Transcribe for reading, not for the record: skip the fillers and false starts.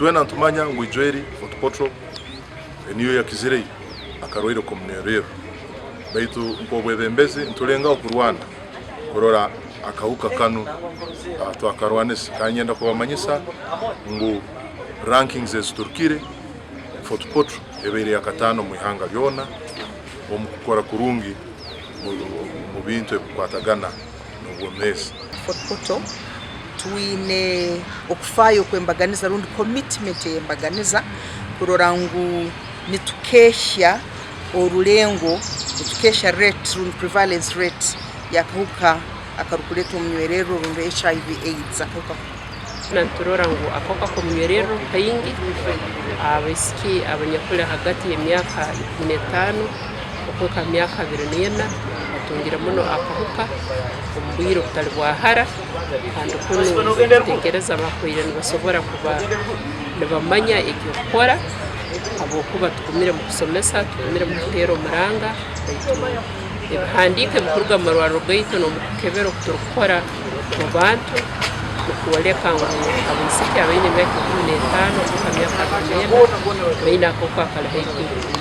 Itwena nitumanya ngu Ijweri Fort Portal niyo yakizireyo akarwaire k'omunywererro baitu nk'obwebembezi nitulengaho kurwana kurora akahuka kanu twakarwanisa. Kandi nyenda kubamanyisa ngu rankings eziturukire Fort Portal ebaire yakataano omu ihanga lyona omu kukora kurungi omu bintu ebikukwatagana n'obwomeezi. Fort Portal twine okufaayo okw'embaganiza rundi commitment ey'embaganiza kurora ngu nitukehya orulengo, nitukehya rate rundi prevalence rate y'akahuka akarukuleeta omunywererro rundi HIV AIDS akahuka. Niturora ngu akahuka k'omunywererro kaingi, abaisiki abanyakuli hagati y'emyaka 15 okuhika ha myaka 24 batungire muno akahuka omu bwire obutali bwa hara kandi kunu nituteekereza bakubaire nibasobora kuba nibamanya eky'okukora habwokuba tugumire mu kusomesa, tugumire mu kuteera omuranga baitu ebihandiiko ebikuruga mu marwarro gaitu n'omu kukebera oku turukukora mu bantu nikwoleka ngu abaisiki abaine emyaka 15 kuhika myaka 24 baine akahuka akali haiguru.